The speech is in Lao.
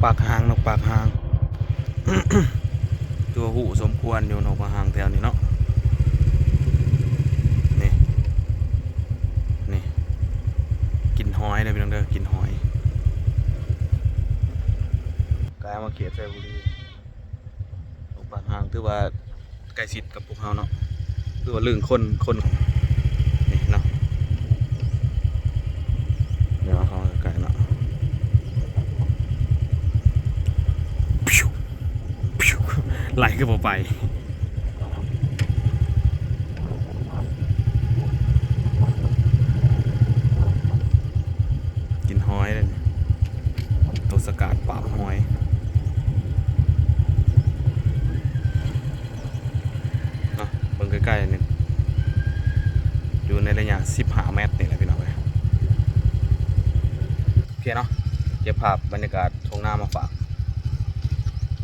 ປາກຫາງ ນົກປາກຫາງ ຕົວະຮູ້ສົມຄວນຢູ່ ນົກປາກຫາງແຖວນີ້ເນາະ. ນີ້ ນີ້ ກິນຫອຍເດີພີ່ນ້ອງເດີ ກິນຫອຍ. ກາຍມາເຂດໄຊບູລີ ນົກປາກຫາງຖືວ່າໃກ້ຊິດກັບພວກເຮົາເນາະ ຄືວ່າລຶ້ງຄົນ ຄົນ ນີ້ເນາະ. ດຽວເຮົາໃກ້ເນາະ ໄລ່ຄືບໍ່ໄປ. ກິນຫອຍເດ້ ໂຕສະກາດປາບຫອຍເນາະ. ເບິ່ງໃກ້ໆ ນີ້ ຢູ່ໃນໄລຍະສິບຫ້າແມັດນີ້ແຫຼະພີ່ນ້ອງເອີຍ. ໂອເຄເນາະ ເກັບພາບບັນຍາກາດທົ່ງນາມາຝາກ.